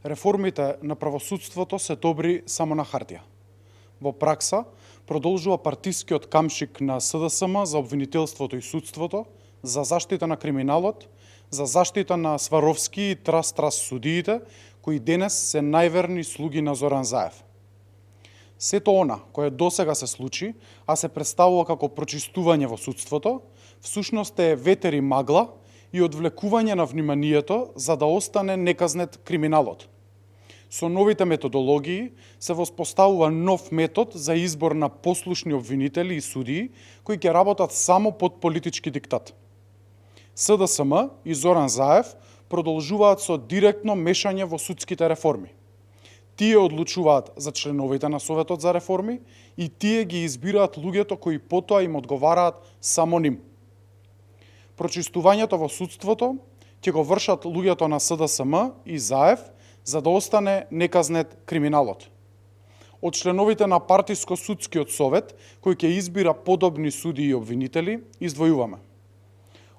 реформите на правосудството се добри само на хартија. Во пракса, продолжува партискиот камшик на СДСМ за обвинителството и судството, за заштита на криминалот, за заштита на Сваровски и трас судиите, кои денес се најверни слуги на Зоран Заев. Сето она, кое досега се случи, а се представува како прочистување во судството, всушност е ветер и магла и одвлекување на вниманието за да остане неказнет криминалот. Со новите методологии се воспоставува нов метод за избор на послушни обвинители и судии кои ќе работат само под политички диктат. СДСМ и Зоран Заев продолжуваат со директно мешање во судските реформи. Тие одлучуваат за членовите на Советот за реформи и тие ги избираат луѓето кои потоа им одговараат само ним. Прочистувањето во судството ќе го вршат луѓето на СДСМ и Заев за да остане неказнет криминалот. Од членовите на партиско-судскиот совет, кој ќе избира подобни судии и обвинители, издвојуваме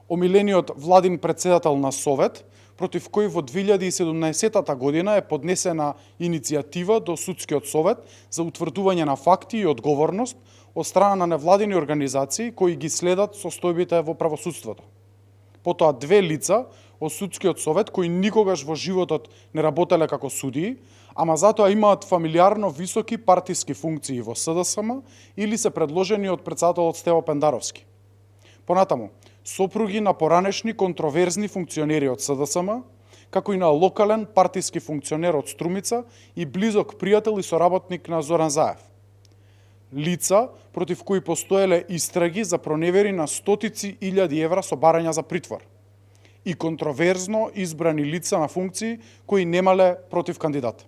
омилениот владин председател на Совет, против кој во 2017 година е поднесена иницијатива до Судскиот совет за утврдување на факти и одговорност од страна на невладини организации кои ги следат состојбите во правосудството. Потоа две лица од Судскиот совет кои никогаш во животот не работеле како судии, ама затоа имаат фамилиарно високи партиски функции во СДСМ или се предложени од председателот Стево Пендаровски. Понатаму, сопруги на поранешни контроверзни функционери од СДСМ, како и на локален партиски функционер од Струмица и близок пријател и соработник на Зоран Заев. Лица против кои постоеле истраги за проневери на стотици илјади евра со барања за притвор. И контроверзно избрани лица на функции кои немале против кандидат.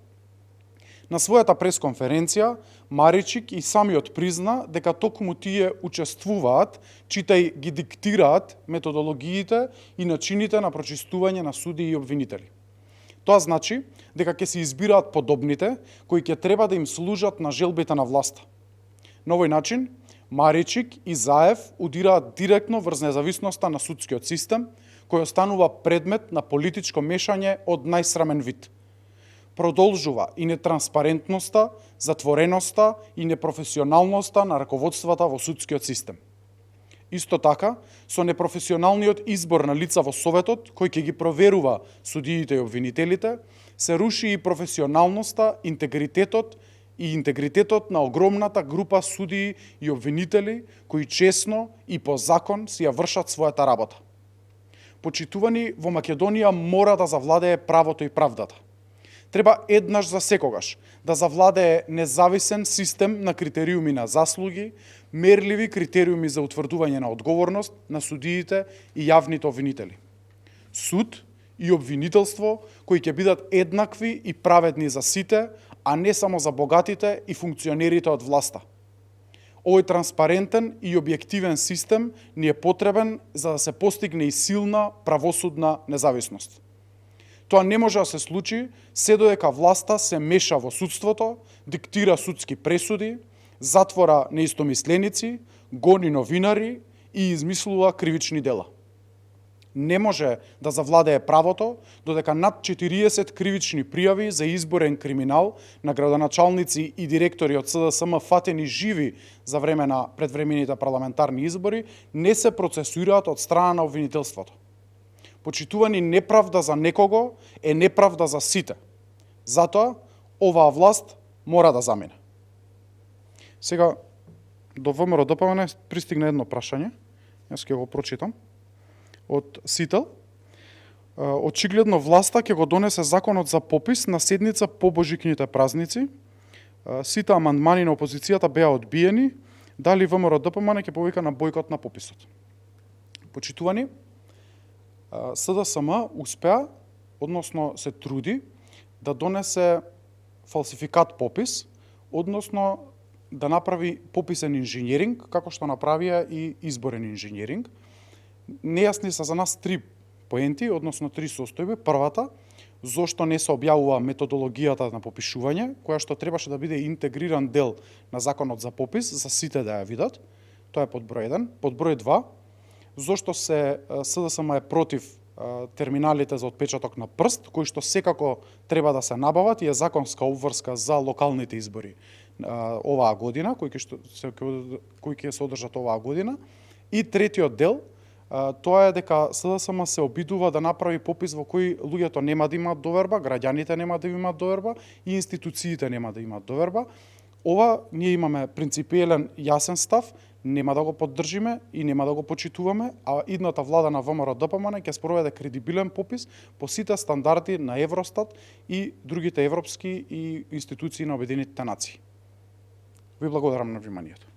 На својата пресконференција, Маричик и самиот призна дека токму тие учествуваат, читај ги диктираат методологиите и начините на прочистување на судии и обвинители. Тоа значи дека ќе се избираат подобните, кои ќе треба да им служат на желбите на власта. На овој начин, Маричик и Заев удираат директно врз независноста на судскиот систем, кој останува предмет на политичко мешање од најсрамен вид. Продолжува и нетранспарентноста, затвореноста и непрофесионалноста на раководствата во судскиот систем. Исто така, со непрофесионалниот избор на лица во Советот, кој ќе ги проверува судиите и обвинителите, се руши и професионалноста, интегритетот на огромната група судии и обвинители, кои честно и по закон си ја вршат својата работа. Почитувани, во Македонија мора да завладее правото и правдата. Треба еднаш за секогаш да завладее независен систем на критериуми на заслуги, мерливи критериуми за утврдување на одговорност на судиите и јавните обвинители. Суд и обвинителство кои ќе бидат еднакви и праведни за сите, а не само за богатите и функционерите од власта. Овој транспарентен и објективен систем ни е потребен за да се постигне и силна правосудна независност. Тоа не може да се случи се додека власта се меша во судството, диктира судски пресуди, затвора неистомисленици, гони новинари и измислува кривични дела. Не може да завладее правото додека над 40 кривични пријави за изборен криминал на градоначалници и директори од СДСМ фатени живи за време на предвремените парламентарни избори не се процесуираат од страна на обвинителството. Почитувани, неправда за некого е неправда за сите. Затоа, оваа власт мора да замине. Сега, до ВМРО ДПМН пристигна едно прашање. Јас ќе го прочитам. Од Сител. Очигледно власта ќе го донесе законот за попис на седница по божикните празници. Сите амандмани на опозицијата беа одбиени. Дали ВМРО ДПМН ќе повика на бојкот на пописот? Почитувани, СДСМ успеа, односно се труди, да донесе фалсификат попис, односно да направи пописен инженеринг, како што направија и изборен инженеринг. Нејасни се за нас три поенти, односно три состојби. Првата, зошто не се објавува методологијата на попишување, која што требаше да биде интегриран дел на законот за попис, за сите да ја видат. Тоа е под број 1. Под број 2, зошто СДСМ е против терминалите за отпечаток на прст, кои што секако треба да се набават и е законска обврска за локалните избори оваа година, кои ќе се одржат оваа година. И третиот дел, тоа е дека СДСМ се обидува да направи попис во кој луѓето нема да имаат доверба, граѓаните нема да имаат доверба и институциите нема да имаат доверба. Ова ние имаме принципиелен јасен став, нема да го поддржиме и нема да го почитуваме, а идната влада на ВМРО-ДПМН ќе спроведе кредибилен попис по сите стандарди на Евростат и другите европски и институции на Обединетите нации. Ви благодарам на вниманието.